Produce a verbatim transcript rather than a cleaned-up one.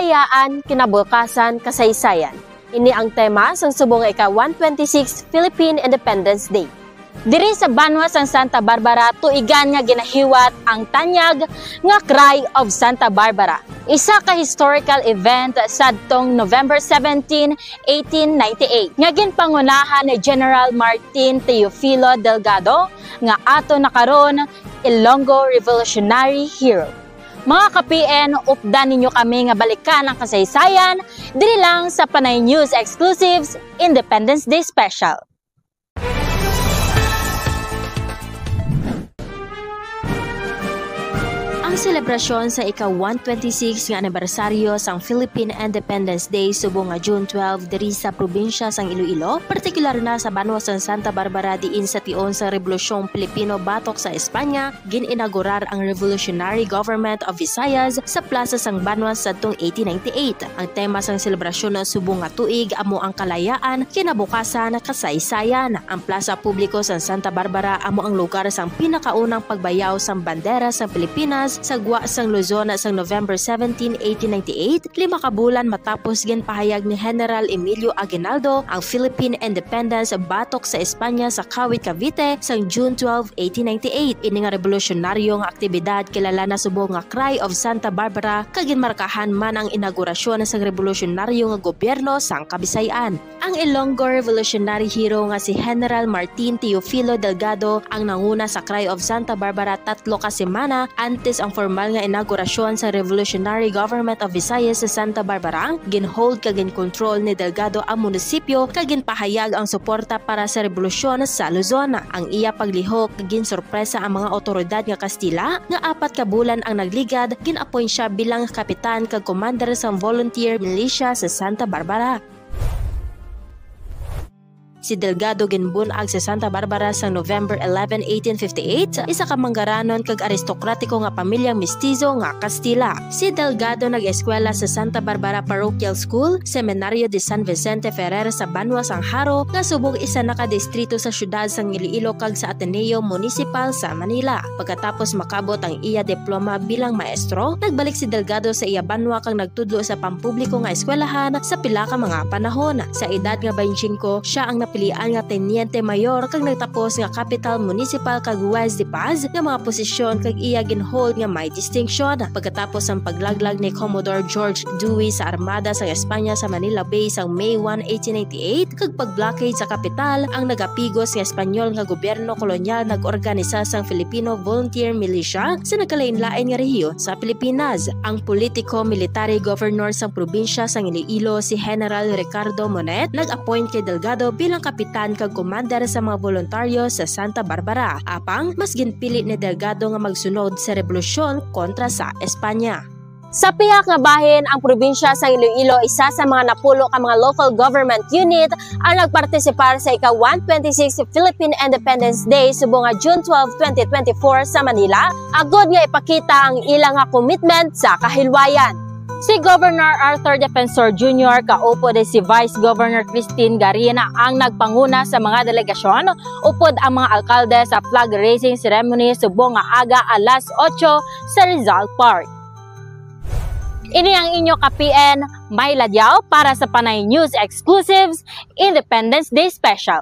Kalayaan, kinabukasan, kasaysayan. Ini ang tema sang subong nga ika one twenty-six Philippine Independence Day. Diri sa banwa sang Santa Barbara, tuigan nga ginahiwat ang tanyag nga Cry of Santa Barbara, isa ka historical event sadtong November seventeen, eighteen ninety-eight, nga ginpangunahan ni General Martin Teofilo Delgado, nga ato na karon Ilonggo Revolutionary Hero. Mga ka-P N, updan ninyo kami nga balikan ang kasaysayan diri lang sa Panay News Exclusives Independence Day Special. Ang selebrasyon sa ika one twenty-six nga anibersaryo sang Philippine Independence Day subong nga June twelve diri sa probinsya sang Iloilo, partikular na sa banwa sang Santa Barbara, diin sa tion sang Rebolusyong Pilipino batok sa Espanya, gin-inaugurar ang Revolutionary Government of Visayas sa Plaza sang Banwa sadtong eighteen ninety-eight. Ang tema sang selebrasyon subong nga tuig amo ang kalayaan, kinabukasan, kasaysayan. Ang Plaza Publiko sang Santa Barbara amo ang lugar sang pinakaunang pagbayaw sang bandera sang Pilipinas sa gwa sang Luzon sang November seventeen, eighteen ninety-eight, lima ka bulan matapos ginpahayag ni General Emilio Aguinaldo ang Philippine Independence batok sa Espanya sa Kawit, Cavite sang June twelve, eighteen ninety-eight. Ini nga rebolusyonaryo nga aktibidad kilala na subong nga Cry of Santa Barbara, kag ginmarkahan man ang inaugurasyon sang rebolusyonaryo nga gobyerno sang Kabisay-an. Ang Ilonggo Revolutionary Hero nga si General Martin Teofilo Delgado ang nanguna sa Cry of Santa Barbara tatlo ka semana antes ang formal nga inaugurasyon sa Revolutionary Government of Visayas sa Santa Barbara. Ginhold kag ginkontrol ni Delgado ang munisipyo kag ginpahayag ang suporta para sa rebolusyon sa Luzon. Ang iya paglihok, ginsorpresa ang mga awtoridad nga Kastila nga apat ka bulan ang nagligad, gin-appoint siya bilang kapitan kag commander sang volunteer militia sa Santa Barbara. Si Delgado ginbun-ag sa Santa Barbara sa November eleven, eighteen fifty-eight, isa ka manggaranon kag aristokratiko nga pamilyang mestizo nga Kastila. Si Delgado nag-eskwela sa Santa Barbara Parochial School, Seminario de San Vicente Ferrer sa banwa sang Jaro, nga subong isa na ka distrito sa siyudad sang Iloilo, kag sa Ateneo Municipal sa Manila. Pagkatapos makabot ang iya diploma bilang maestro, nagbalik si Delgado sa iya banwa kag nagtudlo sa pampubliko nga eskwelahan sa pila ka mga panahon. Sa edad nga twenty-five, siya ang napilian nga teniente mayor kag nagtapos nga kapitan munisipal kag juez de paz, nga mga posisyon kag iya ginhold nga may distinction. Pagkatapos sang paglaglag ni Commodore George Dewey sa armada sang Espanya sa Manila Bay sang May one, eighteen ninety-eight, kag pag-blockade sa kapital, ang nagapigos nga Espanyol nga gobyerno kolonyal nag-organisa sang Filipino Volunteer Militia sa nagkalain-lain nga rehiyon sa Pilipinas. Ang politiko-military governor sang probinsya sang Iloilo, si General Ricardo Monet, nag-appoint kay Delgado bilang kapitan kag commander sa mga voluntaryo sa Santa Barbara. Apang, mas ginpili ni Delgado nga magsunod sa rebolusyon kontra sa Espanya. Sa pihak nga bahin, ang probinsya sang Iloilo, isa sa mga napulo ka mga local government unit ang nagpartisipar sa ika one twenty-six Philippine Independence Day subong nga June twelve, twenty twenty-four sa Manila, agod nga ipakita ang ila nga commitment sa kahilwayan. Si Governor Arthur Defensor Junior kaupod si Vice Governor Christine Garin ang nagpanguna sa mga delegasyon, upod ang mga alkalde sa flag raising ceremony subong nga aga alas otso sa Rizal Park. Ini ang inyo ka-P N, May Ladiao, para sa Panay News Exclusives Independence Day Special.